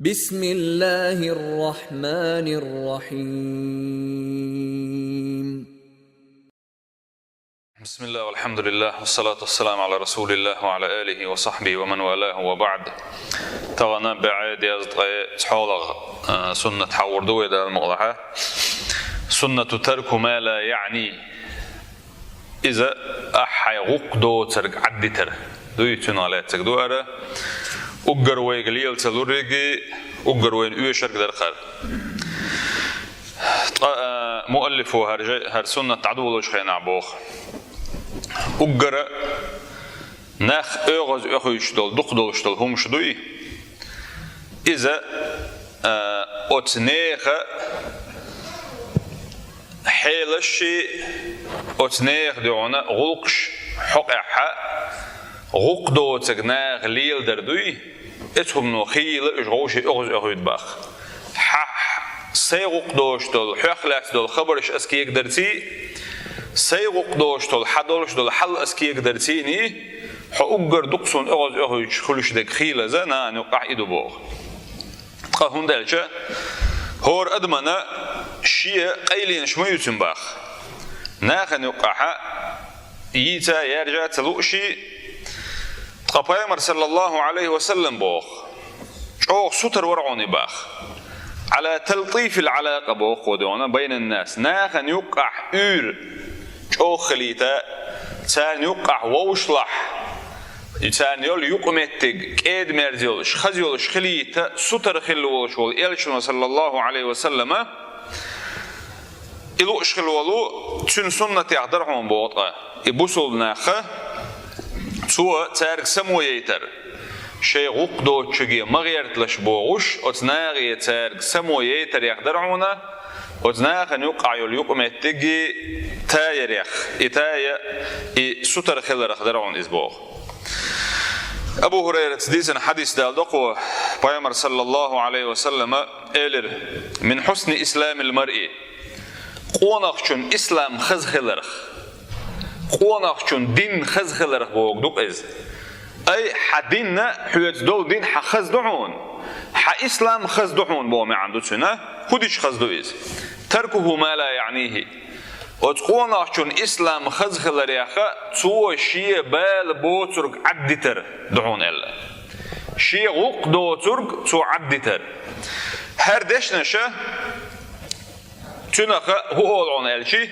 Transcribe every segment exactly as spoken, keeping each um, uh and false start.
بسم الله الرحمن الرحيم. بسم الله والحمد لله والصلاة والسلام على رسول الله وعلى آله وصحبه ومن والاه وبعد. Тахана бегӀе дезткъе цхьоалагӀа, а, суннат хьахьор ду вай, Дала мукъ лахь. سنة ترك ما لا يعني. Иза ахь хьай гӀуллакх доцург Ӏаддитар. Дуй, цунах лаьццаг ду ара. Уггар вайга лела ца лургеи, уггар вайна оьшург дар-кх ара. Ткъа, а, муаллифо хӀара жай-, хӀара суннат дӀадолалучу хенахь боху. Уггара нах оьгӀаз оьхуьйтуш долу, дукха долуш долу хӀумаш дуй. Иза, а, оцу нехан хьелашший, оцу нехан дуьхьал гӀуллакхаш хьокъехь гӀуллакх доцург наха леладар дуй, оцу хӀумано хийла уьш вовшийн оьгӀаз оьхуьйту боху. Хьан, сайн гӀуллакх доцуш долу, хьох лаьцна долу хабарш ас кегадарций, сайн гӀуллакх доцуш долу, хьан долуш долу хьал ас кегадарцийний, хьо уггар дукха суна оьгӀаз оьхуьйтуш хуьлуш дерг хийлаза, нахана юккъехь и ду боху. Ткъа хӀунда аьлча, хӀора адамана шен къайленаш ма ю цуьнан боху. Нахана юккъехь йийца, яржа ца лууший, ткъа Пайхамар, саллаллаху Ӏалайхи ва саллам, боху, чӀогӀа сутара вара хьуна и боху. على تلطيف العلاقة боху кхо дуьхьал, بين الناس. Нахана юккъехь уьйр чӀогӀа хилийта, царна юккъехь вовшашлахь, и царна йолу юкъаметтиг кӀеда-мерза йолуш, хаза йолуш хилийта, сутара хилла волуш волу Элчано, саллаллаху Ӏалайхи ва саллама, и лууш хилла волу цуьнан суннатех дара хьуна боху ткъа. И бусулба нахана цо цаьрга само яйтар, шайн гӀуллакх доцучуьнга ма гӀерталаш бохуш, оцу нахе цаьрга само яйтарех дара хьуна, оцу нахана юккъехь йолу юкъаметтиг таярех, и тая, и сутара хиларх дара хьуна иза боху. Абу ХӀурайрас дийцина хьадис далдо кхо, Пайхамар, саллаллаху Ӏалайхи ва саллама, элира: من حسن إسلام المرء. Къонахчун ислам хаза хиларх. Къонахчун дин хаза хиларх боху ду-кх иза. Ай, хьан дин, хьоьца долу дин хьан хаза ду хьуна, хьан ислам хаза ду хьуна боху маьӀна ду цуьнан. ХӀун дича хаза ду иза? تركه ما لا يعنيه. Оцу къонахчун ислам хаза хиларех, цо шен бала боцург Ӏаддитар ду хьуна аьлла. Шен гӀуллакх доцург цо Ӏаддитар. ХӀара дешнаша цуьнах хӀун олу хьуна аьлча,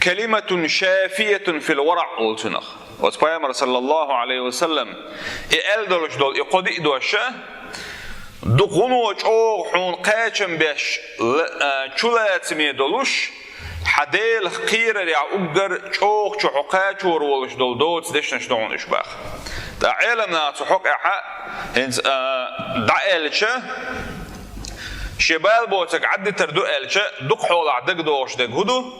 كلمة شافية في الورع олу цуьнах. Оцу Пайхамар, саллаллаху Ӏалайхи ва саллам, и аьлла долуш долу и кхо-диъ дош, дукха гӀуно чӀогӀа хьуна кхачам беш, ла-, а, чулацаме долуш, хьан Делах кхерарехь уггар чӀогӀа чу хьо кхачор волуш долу доцу дешнаш ду хьуна уьш боху. Ткъа Ӏеламнаха цу хьокъехь хӀинца, а, дӀааьлча, шен бала боцург Ӏаддитар ду аьлча, дукха хьолахь дагадогӀуш дерг хӀун ду?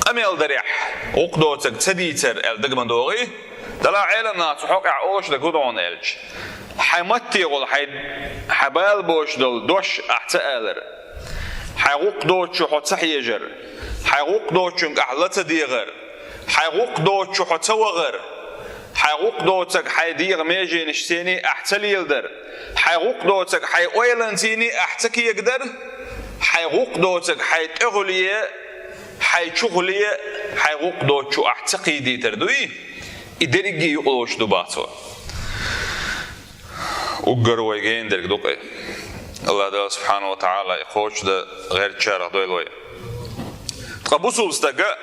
Къамел дарехь гӀуллакх доцург ца дийцар аьлла дага ма догӀий. Делахь Ӏеламнаха цу хьокъехь олуш дерг хӀун ду хьуна аьлча, хьайн матте гӀолла хьайн, хьан бала боцуш долу дош ахь ца алар, хьайн гӀуллакх доцучу хьо ца хьежар, хьайн гӀуллакх доцучуьнга ахь ла ца дегӀар, хьайн гӀуллакх доцучу хьо ца вахар, хьайн гӀуллакх доцург хьайн дегӀан меженашцений ахь ца леладар, хьайн гӀуллакх доцург хьайн ойланцений ахь ца кегадар, хьайн гӀуллакх доцург хьайн тӀехуле, хьайн чухуле, хьайн гӀуллакх доцучу ахь ца кхийдийтар дуй, и дерриге юкъалоцуш ду боху цо. Уггар вай гена дерг ду-кх и. АллахӀ Дала, субхьанаху ва тагӀала, и кхочушдан гӀертачарах дойла вай. Ткъа бусулба стага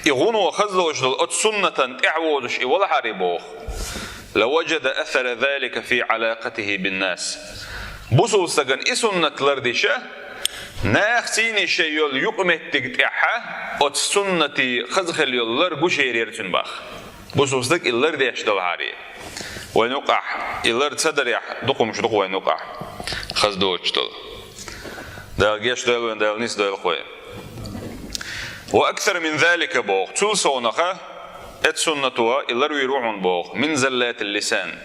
и гӀуно хаза долуш долу оцу суннатан тӀаьхьавозуш и валахьара боху, لوجد أثر ذلك في علاقته بالناس. Бусулба стагана и суннат лардича, нахацаний шайн йолу юкъаметтиг тӀехь оцу суннатан хаза хилла йолу лар гуш яра цуьнан боху. Бусулба стаг и лардеш далахьара. Вайна юкъахь и лар ца дарехь дукха хӀумаш ду-кх вайна юкъахь хаза доцуш долу. Дала гечдойла вайна, Дала нисдойла-кх вай. وأكثر من ذلك боху. Цул совнаха, эцу суннато и ларвийр ву хьуна боху, من زلات اللسان.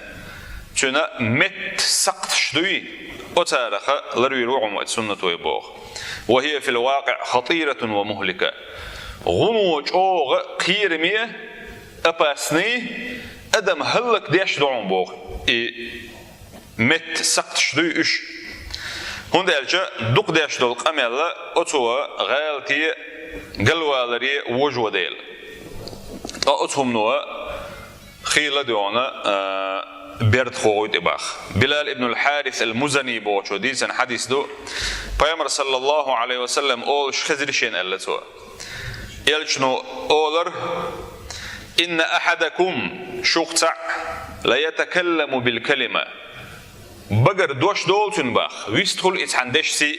Цуьнан меттан сакхташ дуй, оцараха ларвийр ву хьуна эцу суннато боху. وهي في الواقع خطيرة ومهلكة. ГӀуно чӀогӀа кхераме, опасный, адам хӀаллакдеш ду хьуна боху и метта сакхташ дуй уьш. ХӀунда аьлча дукха деш долу къамел оцо гӀалате, галваларе вожо дела. Ткъа оцу хӀумано хийла дуьхьал, а, берда хӀотту тӀе баха. Билал ибн аль-Харис аль-Музани бохучо дийцина хьадис ду. Пайхамар, саллаллаху Ӏалайхи ва саллам, олуш хезира шена, аьлла цо. Элчано олар: «Инна ахьадакум», шух цхьаъ, «ла ятакалламу бил калима». Багара дош долу цуьнан баха, вистхула и цхьана дешций.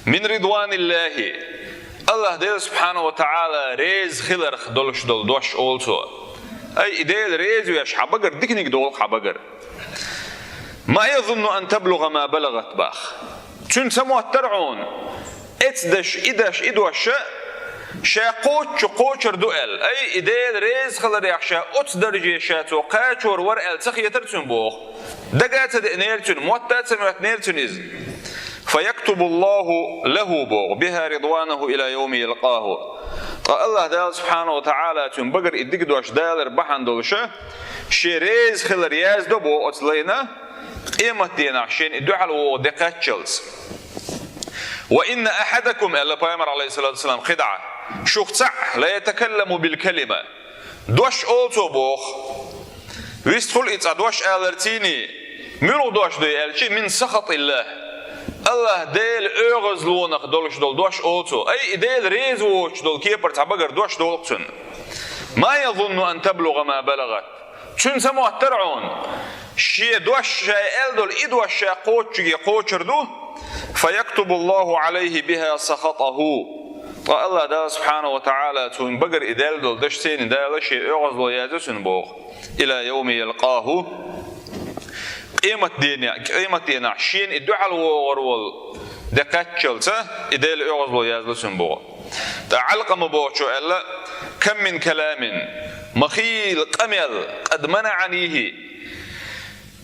«Мин ридваниллахи». АллахӀ Дела субхьанаху ва таӀала реза хиларх долуш долу дош олу цо. Ай, и Дела реза веш хьан багара, диканиг долу хьан багара. «Ма язунну ан таблугӀа ма балагӀат», баха. Цуьнан ца моттара хьуна эцдеш, и деш, и дош ша кхоччуш кхочур ду аьлла. Ай, и Дела реза хиларех ша оцу дарже ша цо кхачор вара аьлла ца хетара цуьнан боху. Дага а ца деънера цуьнан, мотта а ца моьттинера цуьнан иза. «Фа яктубуллаху лаху», боху, «биха ридванаху ила явми ялкъаху». Ткъа АллахӀ Дала субхьанаху ва таӀала цуьнан багара и дика дош далар бахьана долуша, шен реза хилар яздо боху оцу лайна, къематденахь шена и дуьхьал вогӀу де кхаччалц. «Ва инна ахьадакум», аьлла Пайхамар, Ӏалайхиссалату вассалам, кхидӀа, шух цхьаъ, «ла ятакалламу бил калима». Дош олу цо боху. Вистхула и цхьа дош алар цийний, муьлха дош дуй аьлча, «мин сахатиллах». АллахӀ Дела оьгӀазлонах долуш долу дош олу цо. Ай, и Дела реза воцуш долу кепара цхьа багара дош долу цуьнан. «Ма язунну ан таблугӀа ма балагӀат». Цуьнан ца моттара хьуна шен дош, ша аьлла долу и дош ша кхоччуьнге кхочур ду. «Фа яктубуллаху Ӏалайхи биха сахатаху». Ткъа АллахӀ Дала субхьанаху ва таӀала цуьнан багара и даьлла долу даш цийний, Дала шен оьгӀазло яздо цуьнан боху. «Ила явми ялкъаху». Къематдене-, къематденахь шена и дуьхьал вогӀур волу де кхаччалца и Дела оьгӀазло яздо цуьнан боху. ТӀаккха Ӏалкъама бохучо аьлла: «Кам мин каламин», ма хийла къамел, «къад манаӀанихи»,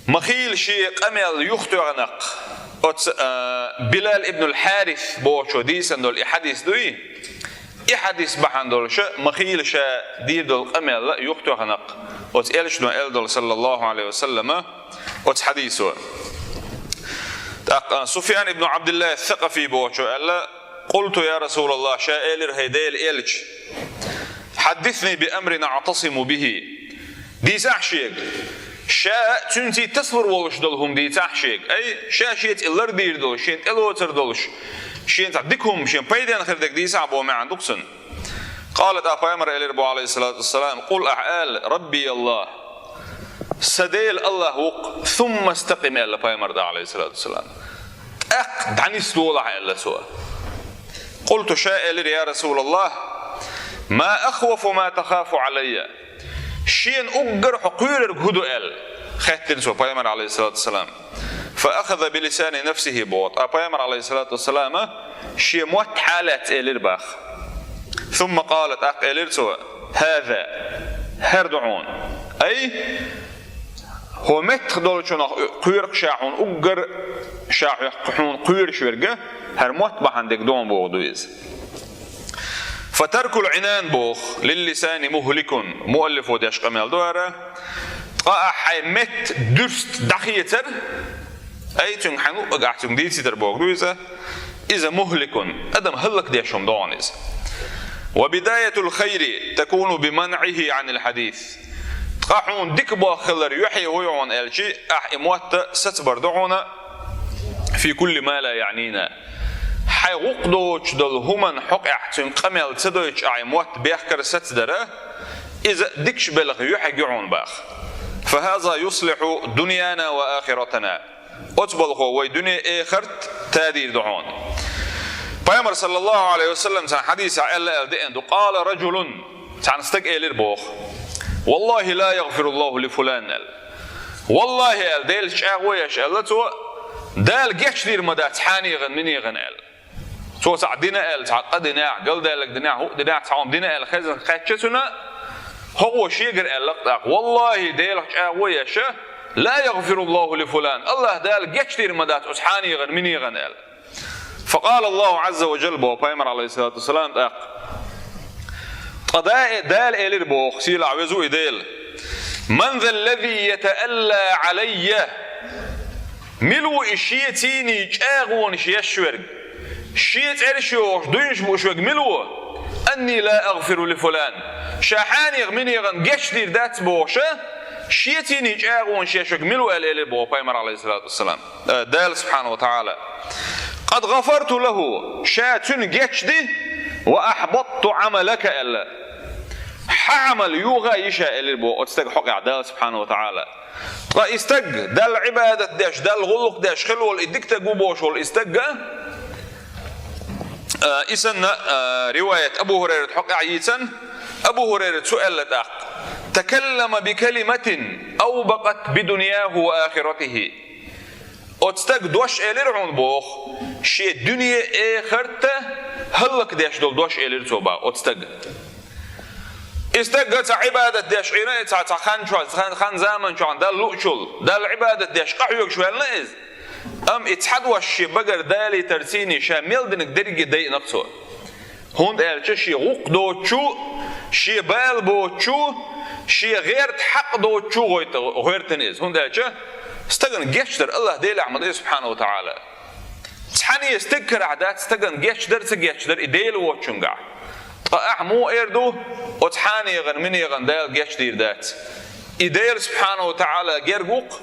ма хийла шен къамел юхатоьхна-кх. Оцу, а, Билал ибн аль-Харис бохучо дийцина долу и хьадис дуй, и хьадис бахьана долуша, ма хийла ша дийр долу къамел юхатоьхна-кх оцу элчано аьлла долу, саллаллаху Ӏалайхи ва саллама, оцу хьадисо. ТӀаккха Суфьян ибн Ӏабдиллахь ас-Сакъафи бохучо аьлла: «Къулту, я Расулаллах», ша элира: «ХӀай Делан элча, хьаддисни би амрин аӀтасиму бихи». Дийцахь шега. Ша цуьнций тасалур волуш долу хӀума дийцахь шега. Ай, ша шеца и лардийр долуш, шена тӀелоцур долуш, шена цхьа дика хӀума, шена пайденна хир дерг дийцахь боху маьӀна ду-кх цуьнан. Къала, тӀаккха Пайхамар элира боху, Ӏалайхиссалату вассалам: «Къул», ахь ала: «Рабби Аллах, сан Дела Аллах ву-кх, сумма стакъим», аьлла Пайхамар тӀаккха, Ӏалайхиссалату вассалам. ТӀаккха дӀанислолахь, аьлла цо. Къулту, ша элира: «Я Расулаллах, ма ахвафу ма тахафу Ӏалайя». Шена уггар хьо кхоьрург хӀун ду аьлла, хаьттира цо Пайхамар, Ӏалайхиссалату вассалам. Фа ахаза би лисани нафсихи боху. Ткъа Пайхамар, Ӏалайхиссалату вассалама, шен мотт хьалаьцна элира боху. Сумма къала, тӀаккха элира цо: «ХӀаза, хӀара ду хьуна». Ай, хьо меттах долчунах кхоьру-кх ша хьуна уггар, ша хьох-, хьуна кхоьруш верг, хӀара мотт бахьана дерг ду хьуна боху ду иза. «Фатаркул Ӏинан», боху, «лиллисани мухликун», муаллифо деш къамел ду хӀара. Ткъа ахь хьайн метта дуьрста дӀахецар, ай, цуьнга хьайн луъург ахь цуьнга дийцийтар боху ду иза, иза мухликун, адам хӀаллакдеш хӀума ду хьуна иза. «Ва бидаятул хайри такуну би манӀихи Ӏанил хьадис». Ткъа хьуна дика боху хилар юьхье хӀун ю хьуна аьлча, ахь и мотт сацабар ду хьуна, «фи кулли ма ла яънина». Хьайн гӀуллакх доцуш долу хӀуманна хьокъехь цуьнга къамел ца дойтуш ахь и мотт бехкар, сацадара, иза дикачу белхан юьхьиг ю хьуна боху. «Фа хӀаза юслихьу дуньяна ва ахиратана». Оцу балхо вай дуьне, эхарт тадийр ду хьуна. Пайхамар, саллаллаху Ӏалайхи ва саллам, цхьана хьадисехь аьлла, аьлла деана ду: «Къала раджулун», цхьана стага элира боху: «Валлахи, ла ягъфируллаху ли фулан», аьлла. «Валлахи», аьлла, Делаца чӀагӀо еш, аьлла цо, «Дала гечдийр ма дац хьанегӀан, минегӀан», аьлла. Цо цхьаъ дина аьлла, цхьа къа динехь, галдаьлларг динехь, хӀуъа динехь, цхьа хӀума дина аьлла хезна кхаьчча цуьнан, хӀокхо шегара аьлла-кх тӀаккха: «Валлахи», Делах чӀагӀо еш, «ла ягъфируллаху ли фулан», АллахӀ Дала гечдийр ма дац оцу хьанегӀан, минегӀан, аьлла. «Факъала Аллаху Ӏазза ва Джалла», боху Пайхамар, Ӏалайхиссалату вассалам, тӀаккха. Ткъа да-, Дала элира боху, сийлахь веза ву и Дела: «Ман заллази ятаалла Ӏалайя?» Мила ву и шен цӀийнан чӀагӀонаш еш верг? Шен цӀераш йохуш дуйнаш бууш верг мила ву? «Анни ла агъфиру ли фулан». Ша хьанех минехан гечдийр дац бохуша, шен цӀийнан чӀагӀонаш еш верг мила ву аьлла элира боху пайхамар, алейхиссалату вассалам. Э, Дала субхьанаху ва таӀала. «Къад гъафарту лаху», ша цуьнан гечди, «ва ахьбатту Ӏамалака», аьлла. Хьан Ӏамал юха йиш а элира боху оцу стага хьокъехь Дала субхьанаху ва таӀала. Ткъа и стаг Далла Ӏибадат деш, Далла гӀуллакх деш хила волу и дика стаг ву бохуш волу и стагга, а, и санна, а, риваят Абу ХӀурайрат хьокъехь йийцан, Абу ХӀурайрат цо аьлла тӀаккха: «Такаллама би калиматин авбакъат би дуньяху ва ахиратихи». Оцу стаг дош элира хьуна боху, шен дуьне а, эхарт а хӀаллакдеш долу дош элира цо боху оцу стаг. И стаг цхьа Ӏибадат деш Ӏийна, и цхьа, цхьа хан чохь, хан, хан заман чохь Далла луучул, Далла Ӏибадат деш къахьоьгуш ваьлла иза. Амма и цхьа дош шен багара далийтарца ша мел динарг дерриге дайинарх цо. ХӀунда аьлча шен гӀуллакх доцучу, шен бала боцучу, шен гӀерта хьакъ доцучу гӀойта-, гӀоьртина иза. ХӀунда аьлча стагана гечдар АллахӀ Делехь ма ду, субхьанаху ва таӀала. Цхьанне стаг карахь дац стагана гечдар а, ца гечдар а и Дела воцучуьнгахь. Ткъа ахьа муха эр ду, оцу хьанегӀан, минегӀан Дала гечдийр дац? И Дела субхьанаху ва таӀала герга ву-кх,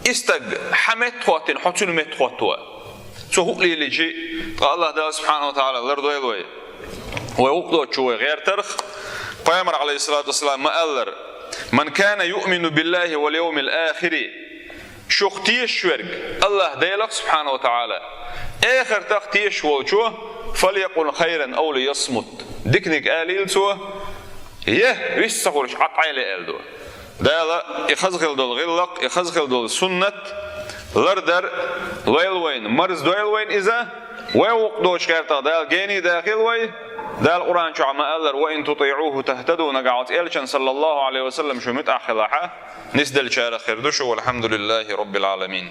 и стаг хьан метта хӀоттийна, хьо цуьнан метта хӀотто. Цо хӀуъа лелийчи, ткъа АллахӀ Дала субхьанаху ва таӀала лардойла вай. Вай гӀуллакх доцучу вай гӀертарх, пайхамар, алейхиссалату вассалам, ма-аллара: «Ман кана юъмину биллахи вал йовмил ахири». Шух тешаш верг, АллахӀ Делах, субхьанаху ва таӀала, эхартах тешаш волчо, «фалякъул хайран ав лиясмут». Диканиг алийла цо, я вист ца хуьлуш, Ӏад Ӏайла аьлла ду. Дала и хаза хила долу гӀиллакх, и хаза хила долу суннат лардар лойла вайна, марздойла вайна иза, вай гӀуллакх доцучу гӀертах Дала гений дахийла вай. Дала Къуръан чохь ма-аллара: «Ва ин тутиӀуху тахтаду», нагахь оцу элчан, саллаллаху Ӏалайхи ва саллам, шу муьтӀахь хилахь, нисделлачарах хир ду шу. Валхьамдулиллахи роббил Ӏаламин.